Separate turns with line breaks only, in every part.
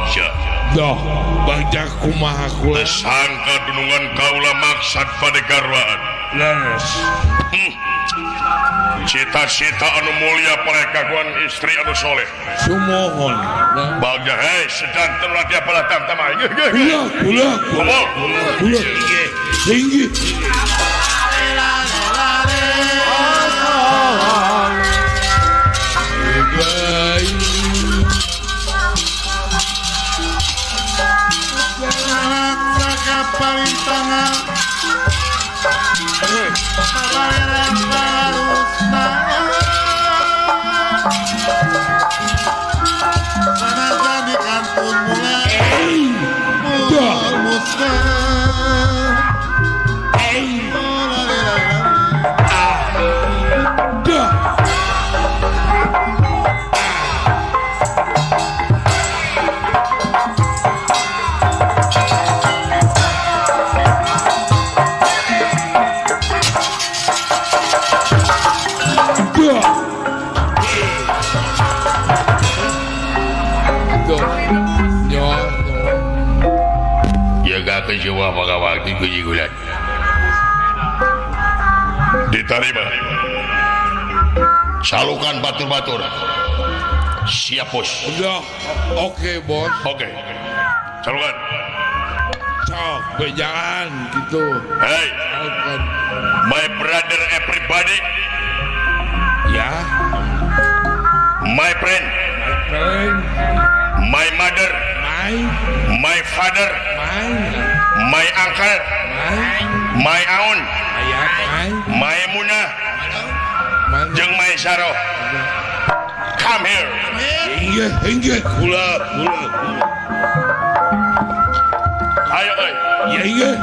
Bagja.
Doh, Bagja kumaha kula?
Sangka dunungan kaula maksad pada garwaan.
Leres.
Cita-cita anu mulia parekaguan istri anu soleh.
Sumohon.
Bagja hei sedanten ulah tiap palatam tamah.
Kula, kula, kula. Kula. Tinggi.
Diterima. Salukan batur-batur. Siap bos.
Udah, oke bos.
Oke. Salukan.
Cok, jangan gitu.
Hey,
salukan.
My brother everybody.
Ya.
My friend.
My friend.
My mother.
My.
My father.
My.
My uncle.
My.
My aunt.
My.
My Munah. Jeung my Saroh. Come here.
Inggih, inggih, kula, kula, kula.
Ayo euy.
Ya inggih.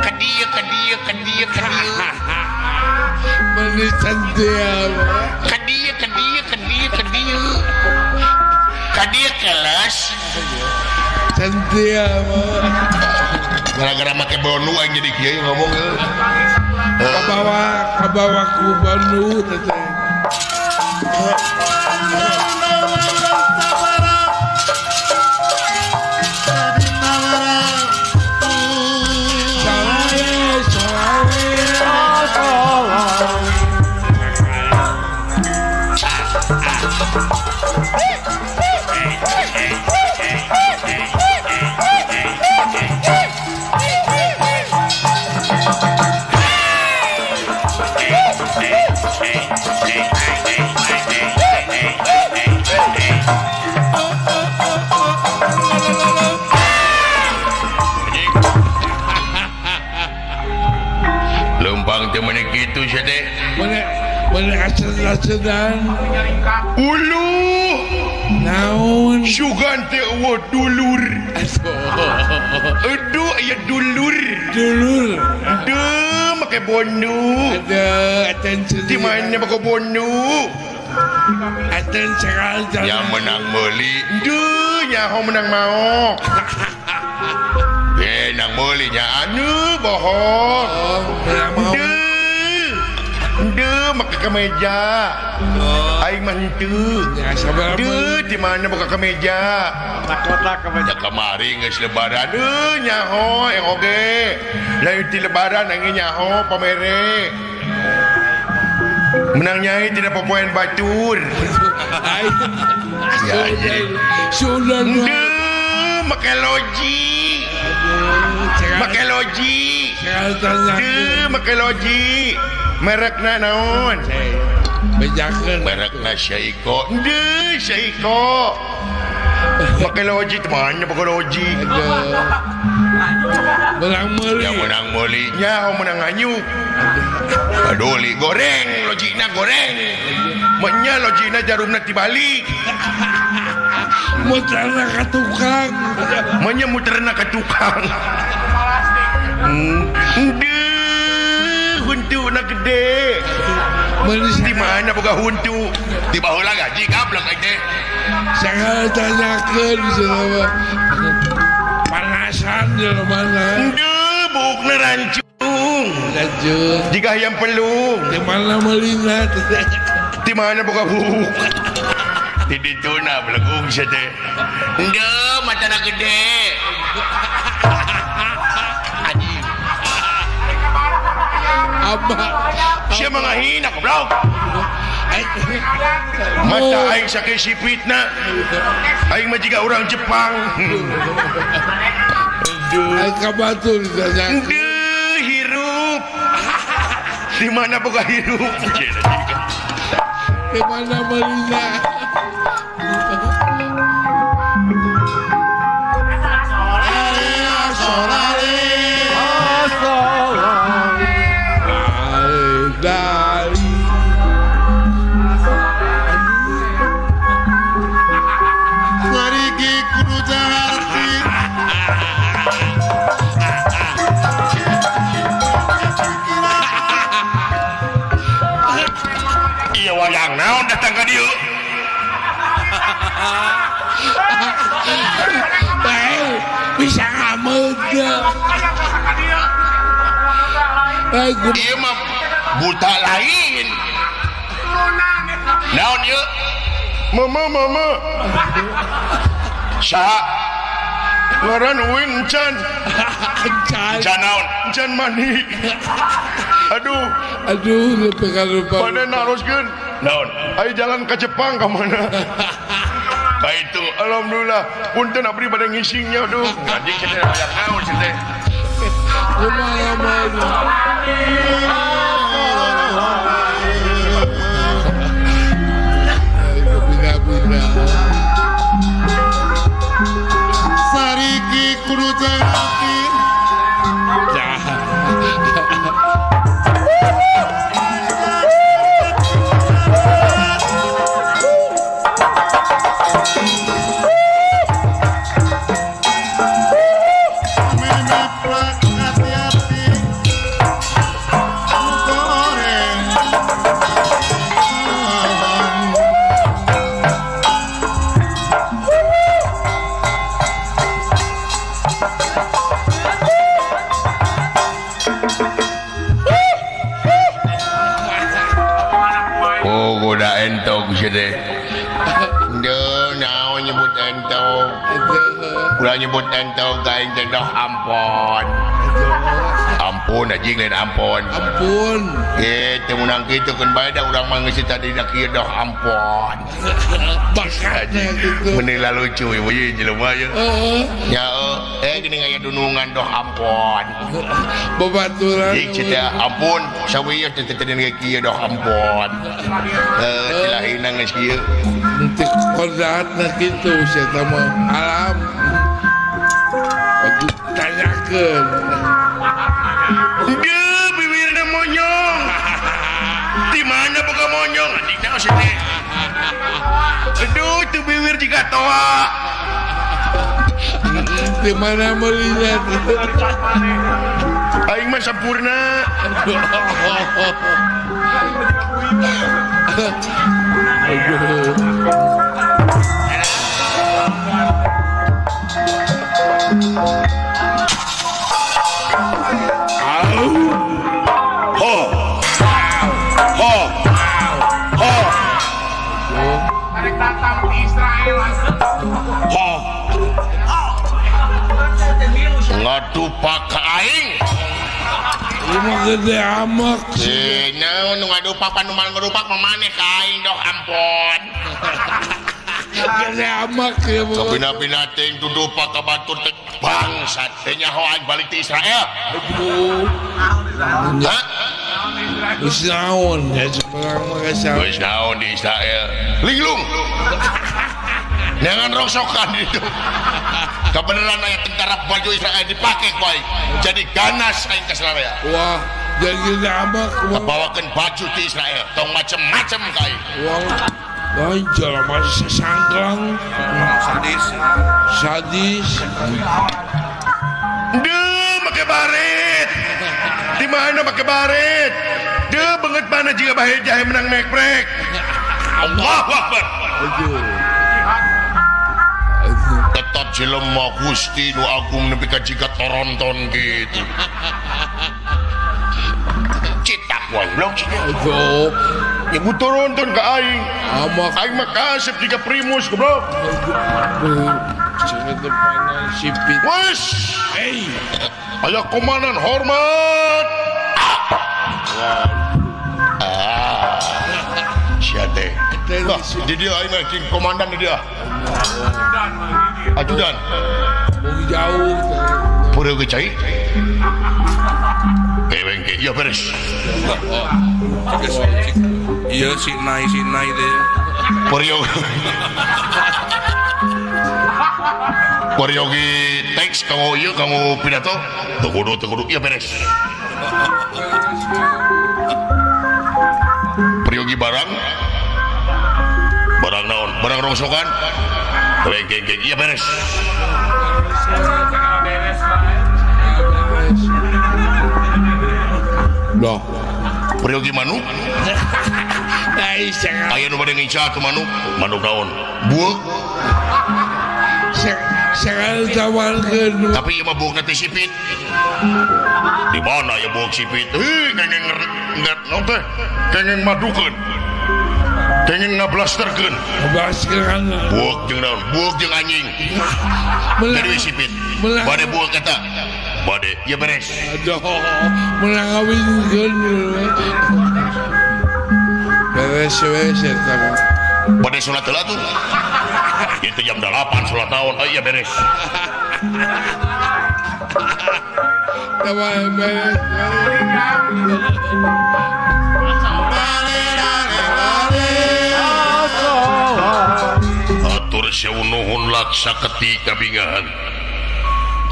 Ka dieu, ka dieu, ka dieu, ka dieu.
Meuni cantik.
Ka dieu, ka dieu, ka dieu, ka dieu. Ka dieu kelas.
Cantik.
Gara-gara make bonu aing jadi kieu ngomong euy.
Kabawa, kabawa ku bonu teh.
Lempang teh mana kitu sia teh?
Mana mana acan-acanan.
Ulu.
Naon?
Sugan teh eueuh dulur. Aduh aya dulur.
Dulur.
Aduh make bondu.
Aduh attention.
Di mana make bondu?
Attention.
Yang menang meuli. Duh nyaho menang maok. Nang meuli nya anu bohong. Duh. Duh make kemeja. Aing mah henteu. Duh di mana boga kemeja?
Kotak kemeja.
Ya kamari geus lebaran. Duh nyaho yang oge. Lain ti lebaran aing nyaho pamere. Menang nyai tidak popoean batur. Ya
sudah.
Duh make loji. Make loji. Duh make loji. Merekna naon?
Bejakeun.
Merekna Seiko. Duh Seiko. Make loji teh mana boga loji?
Menang meuli.
Yang menang meuli nyaho menang anyuk. Adoli goreng lojina goreng. Menya lojina jarumna tibalik.
Muterna ka tukang.
Menya muterna ka tukang. Duh, huntuna gede. Di mana boga huntu? Di baheula gaji gablek aing teh.
Jangan tanyakeun cenah. Panasan jelema mana?
Duh, buukna rancung.
Rancung.
Jika hayam pelung.
Di mana meulina?
Di mana boga buuk? Di dituna belegung sia teh.
Henteu matana gede. Anjing.
Abah.
Sia mah ngahina goblok. Mata aing saking sipitna. Aing mah jiga urang Jepang.
Aing ka batur ditanya.
Henteu hirup. Di mana boga hirup?
Di mana meulina?
Wayang naon datang ka dieu?
Bae bisa ngameut.
Ieu mah buta lain. Naon ieu? Mama mama. Saha? Ngaran uing encan. Encan naon? Encan mani. Aduh.
Aduh, lupa lupa.
Mana naroskeun? Naon? Ayo jalan ke Jepang ka mana? Ka itu alhamdulillah punten abdi bade ngisingnya aduh. Anjing cenah hayang naon cenah.
Kumaha mah.
Sariki kudu jangki.
Ulah nyebut entog aing teh doh ampon. Ampun anjing lain ampon.
Ampun.
Teu meunang kitu keun bae da urang mah geus tadi da kieu doh ampon.
Bakatna kitu.
Meuni lucu ieu jelema ieu.
Heeh.
Nya geuning aya dunungan doh ampon.
Babaturan.
Ih cenah ampun sawieu teh teh kieu doh ampon. Heuh cilahina geus kieu.
Henteu kodratna kitu sia mah alam. Tanyakeun.
Deuh bibirna monyong. Di mana boga monyong? Anjing naon sih teh? Aduh, tuh bibir jiga toa.
Di mana meulina?
Aing mah sampurna.
Aduh.
Ho. Ho. Ho. Ho. Ngadupak ka aing.
Ieu mah gede amek.
Naon nu ngadupak panuman ngadupak mah maneh ka aing doh ampon.
Gede amek ieu mah.
Kabina-bina teuing dudupak ka batur teh bangsat teh nyaho aing balik ti Israel.
Aduh.
Hah?
Geus naon ya perang mah geus
naon di Israel. Linglung. Jangan rongsokan itu. Kebenaran aya tentara baju Israel dipake ku aing. Jadi ganas aing ka sararea.
Wah, jadi gede amek.
Kabawakeun baju ti Israel, tong macem-macem ka aing.
Wah. Lain jelema sasangklang.
Sadis.
Sadis.
Duh, make baret. Di mana make baret? Duh, banget mana jiga bahe jahe menang mekrek. Allahu Akbar.
Aduh.
Tetap jelema Gusti nu agung nepi ka jiga toronton kitu. Citak wae blok.
Aduh.
Ya turun ka aing. Aing mah kasep jiga primus goblok. Wes. Aya komandan hormat. Sia teh. Di dia aing mah cing komandan di dia. Ajudan.
Jauh.
Pura ge cai. Eweng ge ieu beres.
Iya si nai teh.
Peryogi teks kamu ieu kamu pidato teu kudu ieu beres. Peryogi barang naon? Barang rongsokan. Eweng ge ieu beres.
Loh.
Peryogi manuk. Aya nu bade nginca atuh manuk. Manuk naon? Bueuk.
Sekali tawarkeun.
Tapi ieu mah bueukna teh sipit. Di mana ya bueuk sipit? Heuh, kengeng naon teh? Kengeng madukeun. Kengeng ngablasterkeun.
Ngablasterkeun.
Bueuk jeung naon? Bueuk jeung anjing. Jadi sipit. Bade bueuk eta. Bade, ya beres.
Aduh, menang ngawinkeun. Beres beres eta mah.
Bade salat heula tuh. Itu jam 8 salat naon? Oh iya beres.
Beres.
Atur sewu nuhun laksa ketika bingahan.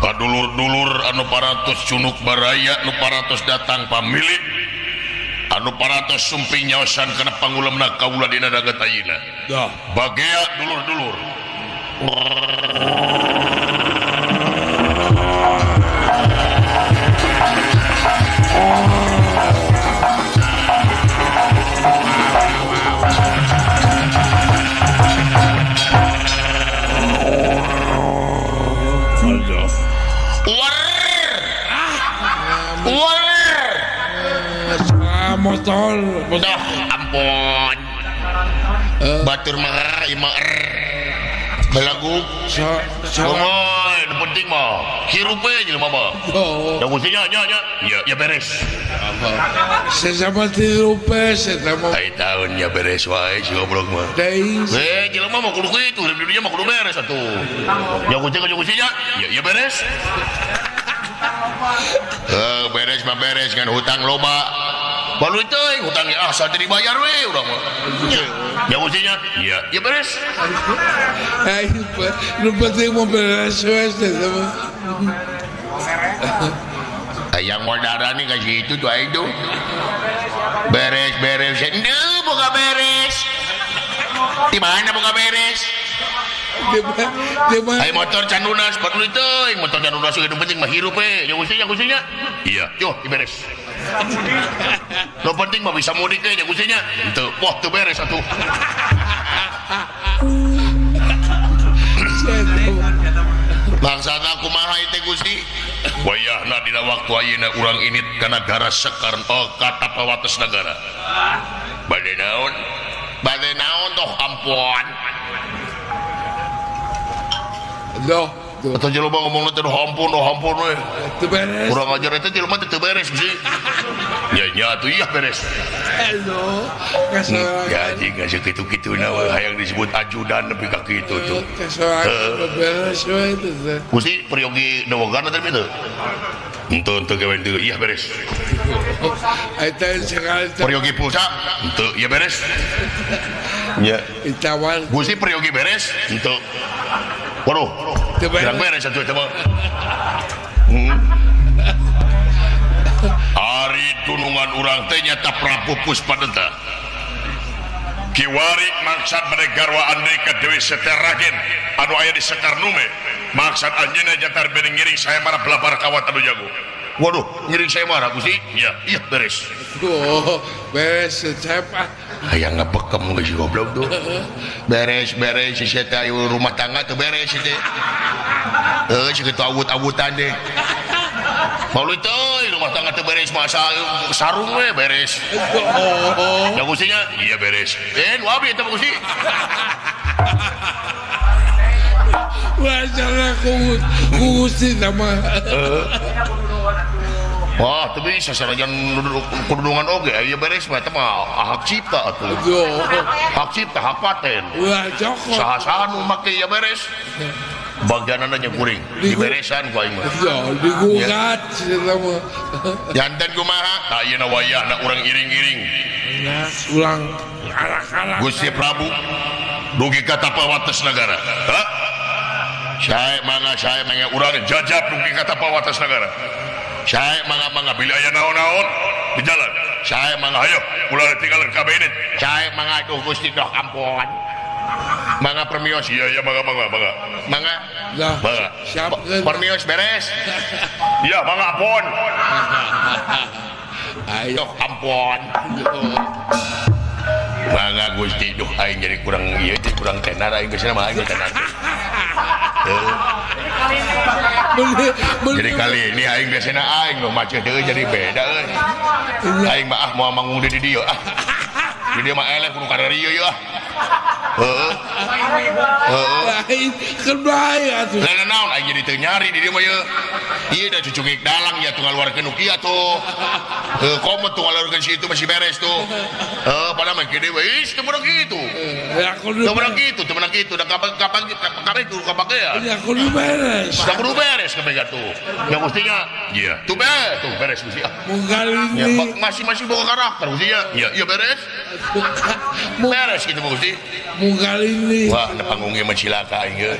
Kadulur-dulur anu parantos cunuk baraya, anu parantos datang pamilik, anu parantos sumping nyaosan kana pangulemna kaula dina dagat ayeuna. Bagea dulur-dulur.
Motor,
motor, ampun. Batur mah, ima belagu. Ngomong, nu penting mah hirup we jelema mah. Da kusinya nya nya, ya beres.
Sesama hirup sesama.
Ai taun nya beres wae si goblok mah. Eh, jelema mah kudu kitu, hirup di dunya mah kudu beres atuh. Ya kusinya, ya beres. Beres mah beres ngan hutang loba. Balu teh hutangnya ah saat dibayar we urang mah. Ya kusinya, ya ya beres.
Ai, nu penting mah beres we sama.
Hayang modara nih kasih itu tuh aing tuh. Beres beres. Henteu boga beres. Di mana boga beres? Ai motor can lunas, baru teuing motor can lunas nu penting mah hirup we. Ya kusinya. Iya, yo beres. Nu penting mah bisa mudik teh ya kusinya. Henteu, wah teu beres atuh. Maksana kumaha ieu teh Gusti? Wayahna dina waktu ayeuna urang init ka nagara Sekar ka tapawates nagara. Bade naon? Bade naon toh ampun.
Doh,
atau jelema ngomong teh ampun, oh ampun we.
Teu beres.
Kurang ajar eta jelema teh teu beres sih. Ya nya atuh iya beres.
Halo, kasorangan.
Ya anjing geus kitu-kituna we hayang disebut ajudan nepi ka kitu tuh.
Kasorangan beres we teh.
Gusti peryogi newogan teh teu? Henteu henteu gawe teu iya beres.
Eta sekali
peryogi pulsa henteu iya beres. Nya.
Itawan.
Gusti peryogi beres henteu. Waduh, kurang beres atuh eta mah. Ari tunungan urang teh nyata Prabu Puspadenta. Kiwari maksad bade garwa Andika Dewi Seteragen anu aya di Sekar Nume. Maksad anjeunna jantar bade ngiring sayembara belabar kawat anu jago. Waduh, ngiring sayembara Gusti? Iya, iya beres.
Oh, beres siapa?
Hayang ngabekem geus goblok tuh. Beres beres si teh rumah tangga teu beres si teh. Heuh, sakitu awut-awutan deh. Malu teuing rumah tangga teu beres masa sarung we beres. Da Gustinya iya beres. Nu abdi eta Gusti.
Wajar ku Gusti sama.
Wah, teu bisa sanajan kudungan oge aya beres mah eta mah hak cipta atuh. Hak cipta, hak paten.
Ulah cokot.
Saha-saha nu make ieu beres. Bagianana nya kuring, diberesan ku aing mah.
Digugat cenah mah.
Janten kumaha? Tah ayeuna wayahna urang iring-iring.
Ulang arak-arak.
Gusti Prabu dugi ka tapawates nagara. Hah? Sae mangga urang jajab dugi ka tapawates nagara. Saya mangga-mangga bila aya naon-naon di jalan. Saya mangga ayo ulah tinggalan kabeh ini. Saya mangga aduh Gusti doh ampun. Mangga permios iya iya mangga mangga mangga. Mangga. Mangga. Permios beres. Iya mangga ampun. Ayo ampun. Mangga Gusti duh aing jadi kurang ieu jadi kurang tenar aing geus mah aing tenar. Jadi kali ini aing biasana aing nu macet deui jadi beda euy. Aing mah ah moal manggung di dieu ah. Di dieu mah eleh kudu ka dieu ieu ah. Heeh. Heeh.
Lain kerbaya atuh.
Lain naon aing jadi teu nyari di dieu mah ieu. Ieu da cucungik dalang ya tuh ngaluarkeun nu kieu atuh. Heuh komo tuh ngaluarkeun si itu masih beres tuh. Heuh padahal mah gede we ih teu meunang kitu. Teu meunang kitu, teu meunang kitu da kapan kapan kapan kudu kapakean.
Ya kudu beres.
Da kudu beres kabeh atuh. Ya gustinya. Iya. Tuh beres, tuh beres gusti.
Mungkin
ya, masih-masih bawa karakter gustinya. Iya, iya beres. Beres gitu gusti.
Mungkal ini.
Wah, na panggungnya mah cilaka aing ge.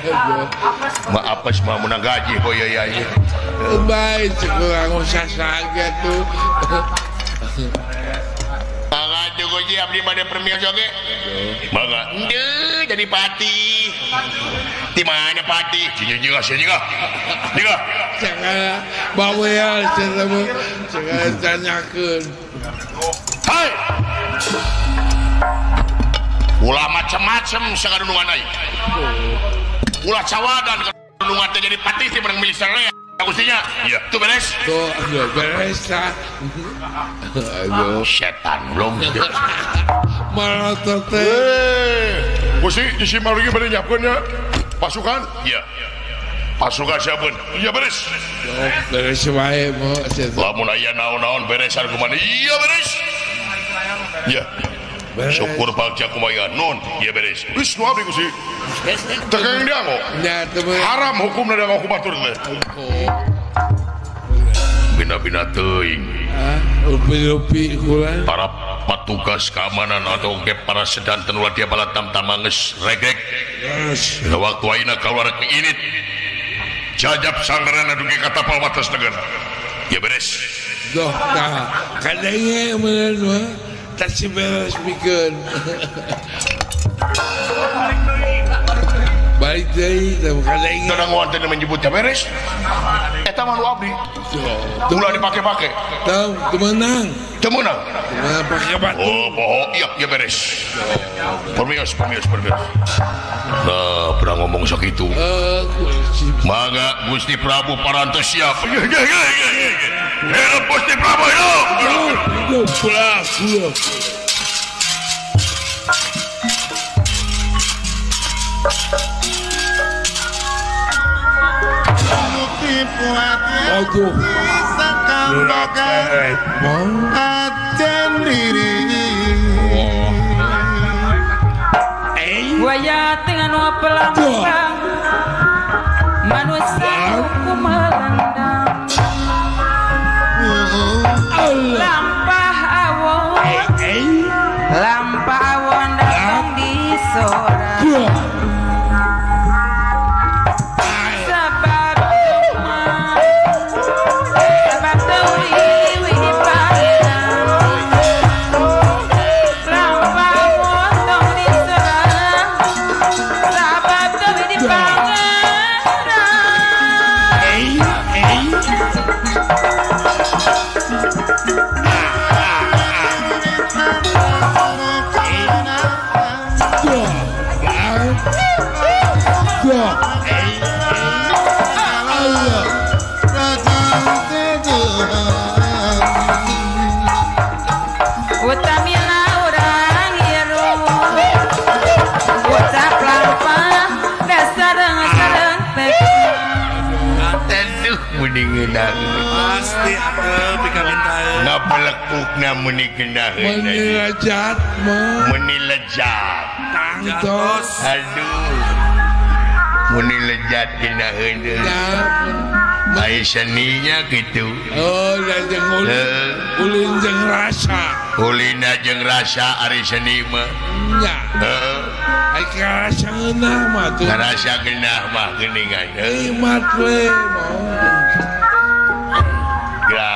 Mah apes mah meunang gaji poe ieu ieu.
Baik, kurang usah saga tuh.
Mangga Gusti abdi bade permios oge. Mangga. Henteu jadi pati. Di mana pati? Jeung sia jeung. Jeung.
Cakala bawel cenah mah. Cakala tanyakeun.
Hai. Ulah macem-macem sagadunungan aing. Ulah cawadan kadunungan teh jadi patih teh menang milih sararea. Gustinya. Iya, tuh beres.
Tuh, beres tah. Aduh,
setan belum.
Malotot teh.
Gusti, di margi bade nyiapkeun nya pasukan? Iya. Pasukan siapkeun. Iya beres.
Beres wae mo.
Lamun aya naon-naon beresan kumaha? Iya beres. Iya. Syukur bagja kumaha nun, iya beres. Wis nu abdi Gusti. Teu kenging dianggo. Haram hukumna dianggo ku batur teh. Bina-bina teuing.
Rupi-rupi kula.
Para patugas keamanan atau ke para sedanten ulah dia balatam tamanges regrek. Dina waktu ayeuna kaluar init. Jajab sanggarana dugi ka tapal wates negara. Ya beres.
Doh tah. Kadenge meureun mah. Tas beres pikeun. Balik deui teh kadenge.
Teu danguan teh menyebutnya beres. Eta mah nu abdi. Ulah dipake-pake.
Teu teu meunang.
Teu meunang.
Teu pake batu.
Oh, poho iya iya beres. Permios, permios, permios. Nah, pernah ngomong sakitu. Mangga Gusti Prabu parantos siap. Hidup Gusti Prabu hidup.
Hidup hidup. Aduh.
Waya dengan pelang manusia kumelandang lampah awon lampah awon datang di sora sebab sebab tahu iwi pangeran. Utamina urang hirup ucap lampah dasar-sareng
aduh meni ngeunah
pasti atuh pikamintaeun
ngapelekukna meni geunaheun
meni lejat mah
meni lejat
tangtos
aduh meni lejat geunaheun ai seninya gitu
oh jeung ulin jeung rasa
ulina jeung rasa ari seni mah
nya heeh ai karasa ngeunah mah tuh
karasa ngeunah mah geuningan
nikmat we
geura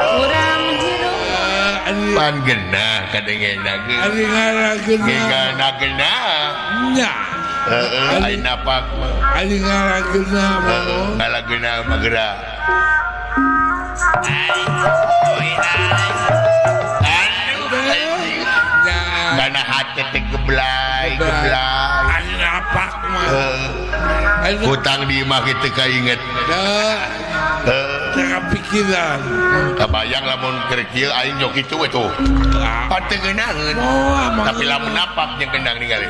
urang hirup
pan geunah kadengena ge
ari ngarageunah
geunah
nya
heeh ai napak mah
ari ngarageunah mah
ngarageunah mah geura karena hati teh geblay geblay
ari napak mah
hutang di imah kitu kainget
teu kapikiran
kabayang lamun keur kieu aing nyok kitu we tuh pan teu geunaheun tapi lamun napak jeung kendang ningali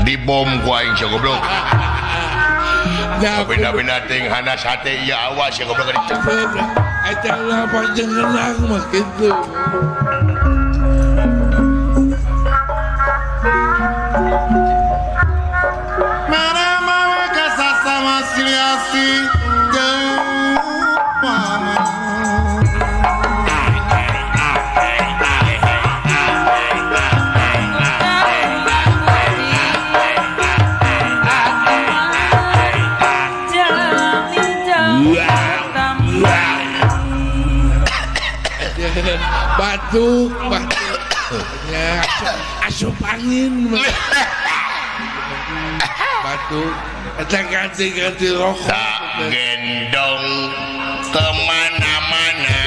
di bom ku aing sia goblok. Beda-beda ting hanas hate ieu awas sia goblok.
Eta lampah jeung ngeunah mah kitu.
Mara kasasama siliasi jauh.
Batuk batuk ya, asup angin batuk eta ganti-ganti rokok
tak gendong kemana-mana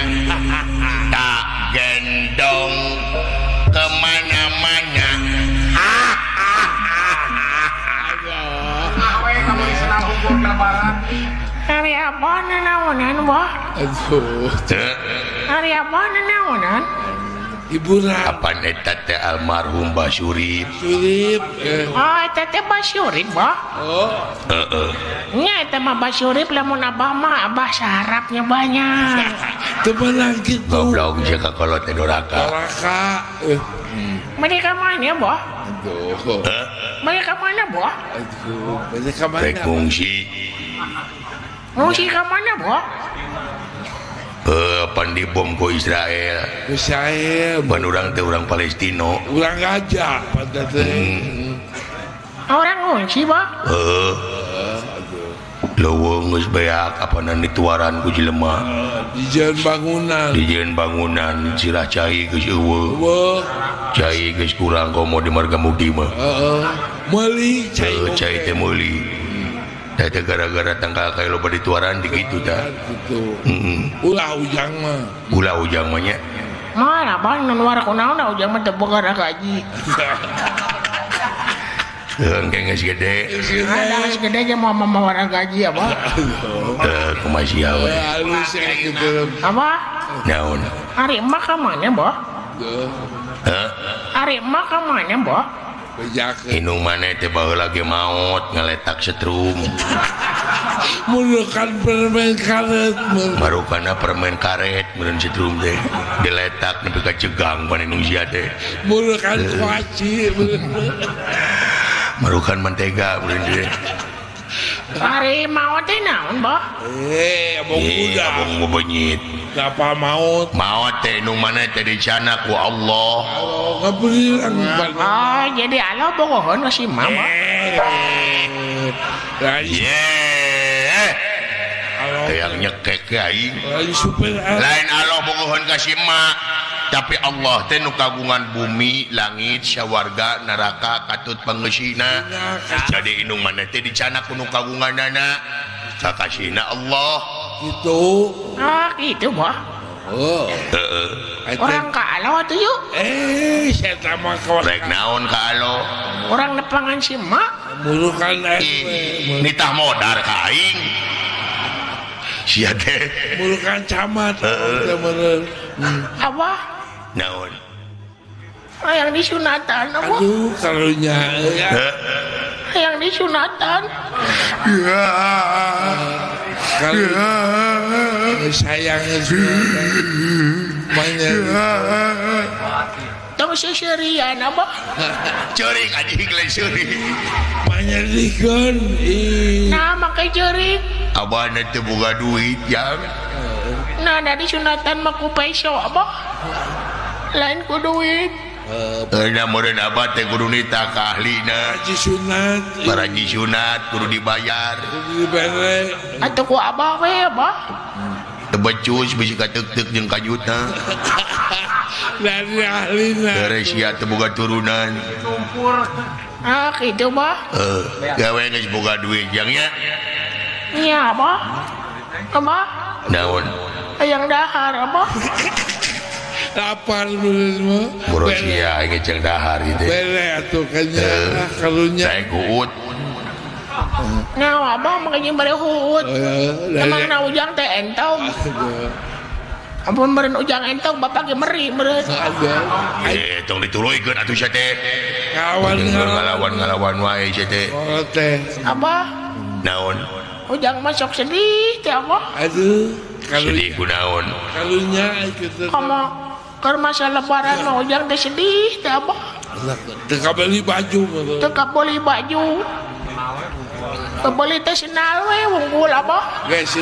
tak gendong kemana-mana.
Hari apa naonan wah?
Aduh.
Hari apa naonan?
Hiburan.
Kapan eta teh almarhum Basurip?
Surip.
Oh, eta teh Basurip, bah.
Oh.
Heeh.
Nya eta mah Basurip lamun abah mah abah sarapnya banyak.
Teu meunang kitu.
Goblok jeung ka kolot teh doraka.
Doraka.
Mereka mana, bah?
Aduh.
Mereka mana, bah?
Aduh, mereka mana?
Rek ngungsi.
Ngungsi ka mana, bah?
Pan dibom ku Israel.
Israel.
Pan urang teh urang Palestino.
Urang Gaza pan teh.
Orang ngungsi, bah?
Heeh. Leuweung geus beak apanan dituaran ku jelema.
Dijieun bangunan.
Dijieun bangunan sirah cai geus eueuh.
Eueuh.
Cai geus kurang komo di Marga Mukti mah.
Heeh. Meuli cai.
Cai teh meuli. Teh gara-gara tangkal kayu loba dituaran di kitu tah.
Gitu.
Heeh.
Ulah ujang mah.
Ulah ujang mah nya.
Mana bang nu war kunaon da ujang mah teu boga gaji.
Engke geus gede.
Ada geus gede ge moal mawara gaji apa?
Teu kumaha sia we.
Halus ya kitu.
Apa?
Naon?
Ari emak ka mana, Bah?
Hah?
Ari emak ka mana, Bah?
Inung maneh teh baheula ge maot ngaletak setrum.
Marukan permen karet.
Marukana permen karet meureun setrum teh. Diletak nepi ka cegang pan inung sia teh.
Marukan kuaci.
Marukan mentega meureun teh.
Ari maot teh naon, Bah?
Abong kuda.
Abong bebenyit.
Napa maot?
Maot teh nu mana teh dicana ku Allah.
Allah ngabeurang.
Oh, jadi Allah bogoheun ka si mama.
Ye. Hayang nyekek aing. Lain Allah bogoheun ka si emak, tapi Allah teh nu kagungan bumi, langit, sawarga, neraka, katut pangeusina. Jadi indung maneh teh dicana ku nu kagunganana. Sakasihna Allah.
Gitu.
Ah, gitu, Bah.
Oh.
Heeh.
Orang ka alo atuh yuk.
Saya mah kawas.
Rek naon ka alo?
Orang nepangan si emak.
Murukan
nitah modar ka aing. Sia teh.
Murukan camat.
Heeh.
Abah.
Naon?
Hayang disunatan abah.
Aduh, karunya.
Hayang disunatan.
Karunya. Sayang banyak.
Tong seserian abah.
Ceurik anjing lain ceurik.
Menyedihkan.
Nah, make ceurik.
Abah na teu boga duit jang.
Nah, dari sunatan mah ku peso abah. Lain ku duit.
Nah, meureun abah teh kudu nitah ka ahlina.
Haji sunat.
Paraji sunat kudu dibayar.
Kudu dibere.
Atuh ku abah we abah.
Teu becus bisi kateuk-teuk jeung kajutna.
Dari ahlina.
Dari sia teu boga turunan.
Ah, kitu bah.
Gawe geus boga duit jang nya.
Nya abah. Abah.
Naon?
Hayang dahar abah.
Lapar mah.
Boro sia aing jeung dahar ieu teh.
Bere atuh kanya karunya.
Saya kuut.
Nah, abah makanya bare huut. Emang na ujang teh entong. Ampun meureun ujang entong bapak ge meri meureun.
Tong dituluykeun atuh sia teh.
Ngalawan
ngalawan wae sia teh.
Abah.
Naon?
Ujang mah sok sedih teh abah.
Aduh,
sedih kunaon?
Karunya kitu.
Komo keur masa lebaran mah ujang teh sedih teh abah.
Teu kabeli baju.
Teu kabeli baju. Kebeli teh senal we wungkul abah.
Geus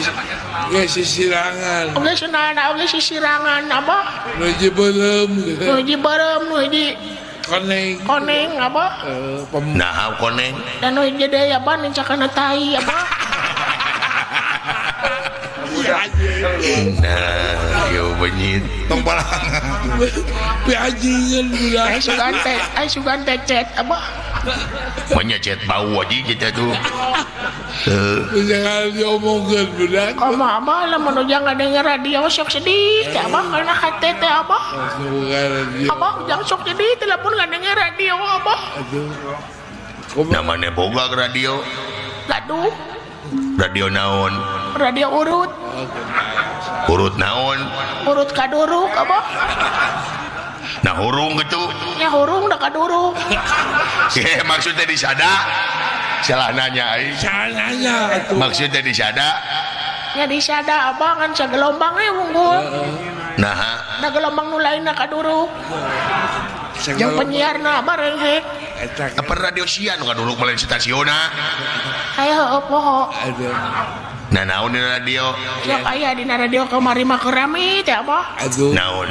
sisirangan.
Oge senalna oge sisirangan abah.
Nu hiji beureum.
Nu hiji beureum nu hiji
koneng.
Koneng abah.
Nah, koneng.
Dan nu hiji deui abah nincakana tai abah.
Nah, yo benyit.
Tong balangan.
Piajingan budak.
Ai sugan teh cet abah.
Banyak cet bau aja kita tuh.
Jangan diomongkan budak.
Komo abah lamun ujang ngadenger radio sok sedih teh abah karena hate teh abah. Abah ujang sok sedih teh lamun ngadenger radio abah.
Namanya boga radio.
Gaduh.
Radio naon?
Radio urut.
Urut naon?
Urut kaduruk abah.
Nah hurung gitu.
Ya hurung dah kaduruk.
Maksudnya disada. Salah nanya aing.
Salah nanya atuh.
Maksudnya disada.
Ya disada abah kan sagelombang we wungkul.
Nah,
da gelombang nu lainna kaduruk. Jeung penyiarna abah renghek.
Apa radio sia nu kaduruk mah lain stasiunna.
Hayo heueuh poho.
Nah naon dina radio?
Sok aya dina radio kamari mah keur rame teh abah.
Aduh.
Naon?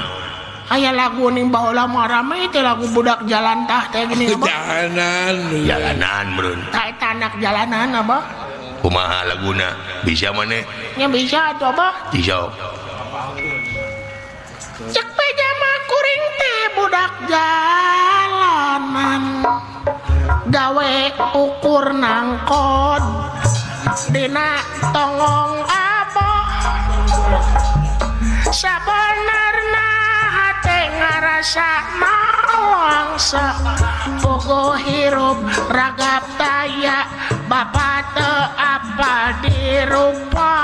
Aya lagu ning baheula mah rame teh lagu budak jalan tah teh gini abah.
Jalanan.
Jalanan meureun.
Tah eta anak jalanan abah.
Kumaha laguna? Bisa maneh?
Nya bisa atuh abah.
Bisa.
Cek pejama kuring teh budak jalanan. Gawe ukur nangkod dina tongong abah. Sabenarna hate ngarasa malangsa pogo hirup ragap taya bapa teu apa dirupa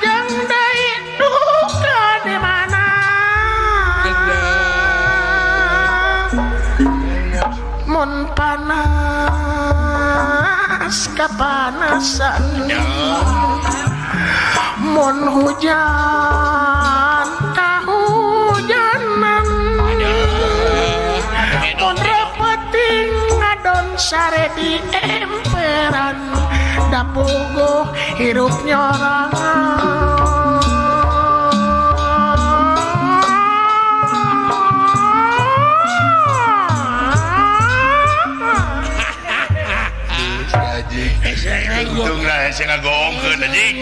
jeung deui duka di mana mun panas kapanasan mun hujan kahujanan mun repeting ngadon sare di emperan dapuguh hirup nyorangan.
Untung lah saya ngagoongkeun anjing.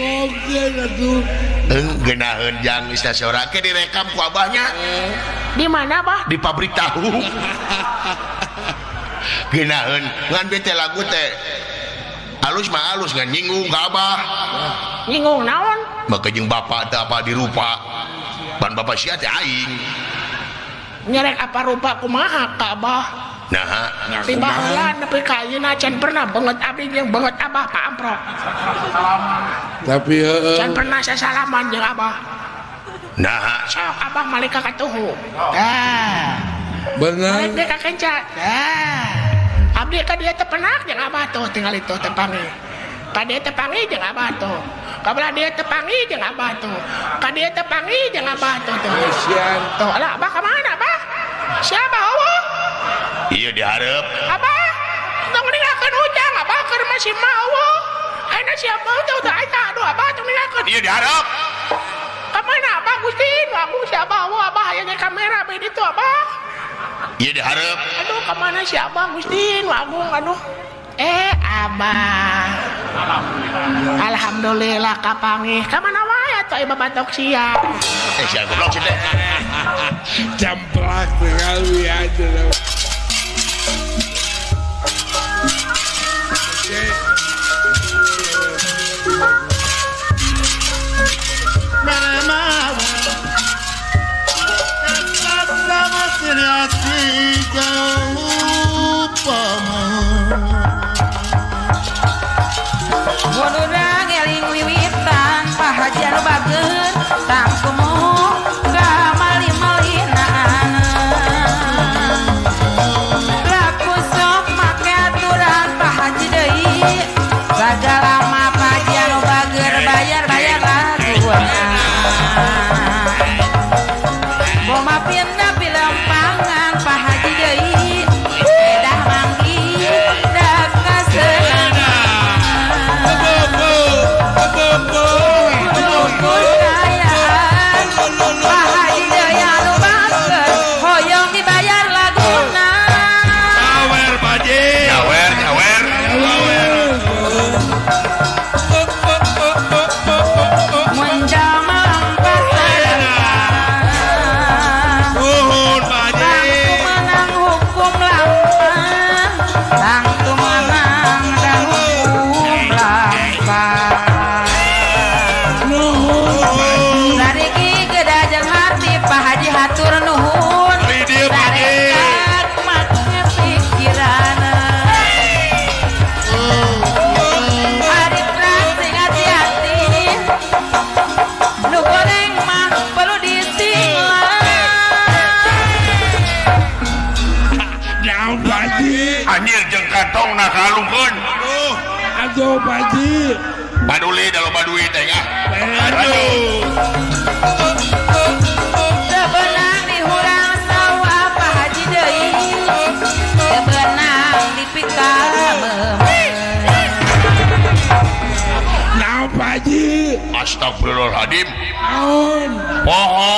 Geunaheun jang sasora ke direkam ku abahnya.
Di mana, Bah?
Di pabrik tahu. Geunaheun ngan bete lagu teh. Alus mah alus ngan nyinggung ka abah.
Nyinggung naon,
Maka jeung bapak teh apa dirupa. Ban bapak sia teh aing.
Nyerek apa rupa kumaha ka Abah?
Naha,
ti baheula nepi ka ayeuna can pernah banget abdi jeung banget Abah Pak Amprok.
Tapi heeh.
Can pernah sasalaman jeung Abah.
Naha,
sok Abah malik ka katuhu. Tah.
Bener.
Malik ka kenca. Tah. Abdi ka dieu teh penak jeung Abah tuh tinggal itu tepangi. Ka dieu tepangi jeung Abah tuh. Ka belah dieu tepangi jeung Abah tuh. Ka dieu tepangi jeung Abah tuh tuh. Tuh, alah Abah ka mana Abah? Siapa eueuh?
Iya dihareup.
Abah, tong ninggalkeun ujang, Abah keur masih mah eueuh. Ayeuna siapa tuh teh eta aduh Abah tong ninggalkeun.
Iya dihareup.
Ka mana Abah Gusti? Nu agung si Abah eueuh Abah aya di kamera bae ditu Abah.
Iya dihareup.
Aduh ka mana si Abah Gusti? Nu agung aduh. Eh Abah. Alhamdulillah kapanggih. Ka mana wae atuh ieu babatok sia.
Eh sia goblok sih teh.
Jamplak sekali aja.
Mun urang eling wiwitan Pak Haji anu bager tangkumu kamali-malinaan. Laku sok make aturan Pak Haji deui sagala mah Pak Haji anu bager bayar-bayar laguna. Boma pindah pilempangan Pak Haji deui edah manggi dak kasenangan. Kudu kayaan Pak Haji deui anu bager hoyong dibayar laguna.
Sawer Pak Haji.
Nyawer, nyawer.
Mun jalma lempar
Nuhun Pak Haji.
Tangtu menang hukum lampah, tangtu menang dan hukum lampah. Sariki gedajan hati Pak Haji hatur nuhun.
Beli dieu Pak Haji.
Sarekat make pikirana. Arif sing hati-hati. Nu goreng mah perlu disinglah.
Naon Pak Haji?
Anjir jeung kantongna kalungkeun.
Aduh.
Aduh Pak Haji.
Paduli da loba duit teh ah.
Aduh.
Teu beunang di hurang sawah Pak Haji deui. Teu beunang di pikameum.
Naon Pak Haji?
Astagfirullahaladzim.
Naon?
Poho.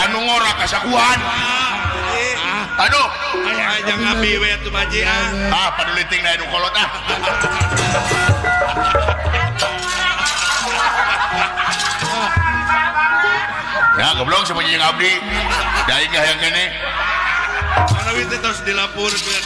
Anu ngora kasakuan. Aduh.
Ah, jangan abi we atuh Pak Haji ah.
Ah, paduli ting da nu kolot ah. Ya goblok sama jeung abdi. Da aing hayang keneh.
Mana we teh tos dilapurkeun.